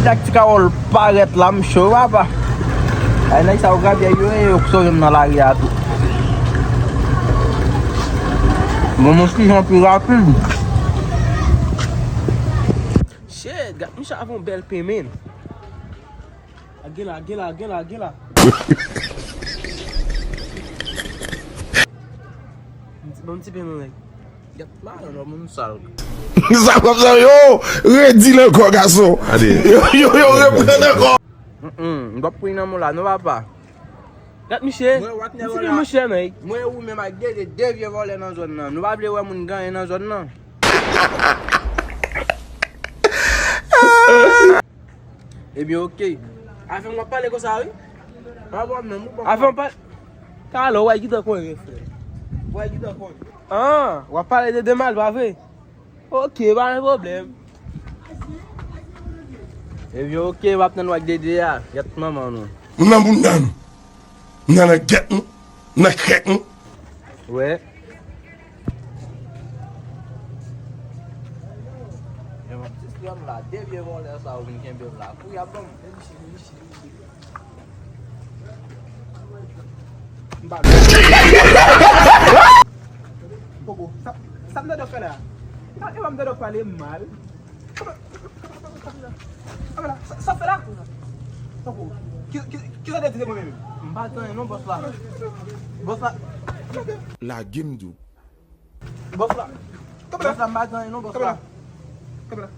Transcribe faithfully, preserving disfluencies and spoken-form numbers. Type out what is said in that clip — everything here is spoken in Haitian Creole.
Dak ti kawòl parèt la, m cho, papa. Ay, nèg sa yo grabyè yo ye, yo k sove m nan lari a tou. Bon, mwen si jan pi rapid. Shit, gad, misye avè yon bèl pen, men. Gen la, gen la, gen la, gen la. Bon, ti pen, men. Gad, malandro, moun sal. Sa konsa, yo, redi l ankò, gason. Ade. Yo, yo, yo, reprann ankò. Mm, mm, m p ap pran nan men w la, non, papa. Gad, misye. Mwen, w ap nèg la. Misye, men. Mwen, ou menm ak de, de, de vye vòlè nan zòn nan. Nou pa vle wè moun ganyen nan zòn nan. Ebyen, oke. Afè m w ap pale konsa, wi. Pa bon, menm ou bon. Afè m pa. Talè, w wè ki tan konnen, frè. W wè ki tan konnen. Ah, w ap pale de demal, pa vre? Oke, pa gen pwoblèm. Ebyen, oke, w ap tann w ak Dede a. Gèt manman nou. Nou nan bounda nou. Nou nan gèt nou. Nou nan krèk nou. Wè. Yo, m ap distrè m la. De vye vòlè sa yo vin kenbe m la. Kou y ap ban m. M pa. Poko. Sa, sa m tande w fè la? Sa, e pa m tande w pale mal. Sa, sa fè la? Poko. Ki, ki, ki sa te di mwen menm? M pa di anyen non, bòs la. Bòs la. Lage m di w. Bòs la. Bòs la, m pa di anyen non, bòs la. Kanpe la.